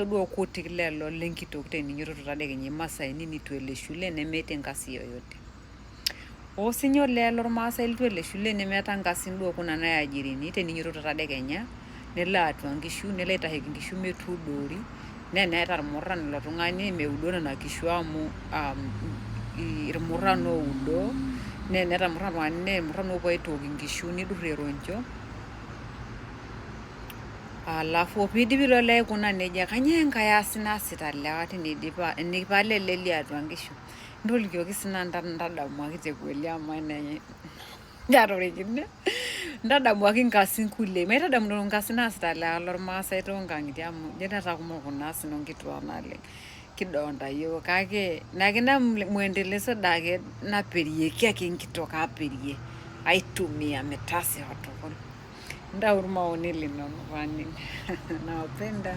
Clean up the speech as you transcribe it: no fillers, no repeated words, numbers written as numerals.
Duo kutik lelo lenkitok teninyototo tadekenya imasaa nini itu elo shule nemeeta enkasi yoyote. Osinye olee lormaasai litu elo shule nemeeta nkasin duo kuna naiajirini, teninyototo tadekenya nelo atua nkishu, nelo aitasheki nkishu metuudori, naa eneeta irmurran ilo tung'ani meudoo nena kishu amu irmurran oudoo, naa eneeta irmurran tung'ani naa irmurran opuo aitook inkishu nidurrie roncho. Alafu piidip ilo lee aikuna nejia, kanyoo enkae aas naasita lewa teneidip palo ele liatua nkishu? Ntolikioki sinanu ntadamuaki te kweli amu atorikine. Ntadamuaki nkasin kulie. Maitadamunoto nkasin naasita lewa lormaasai toonkang'itie amu ijo netaa kumok kuna asin onkituak naleng. Kidonda yiok kake nakina mwendelezo daake naperieki ake enkitok aperie aitumia mitaasi katukul. Ntau irmaoni linono paning'. Nawapenda.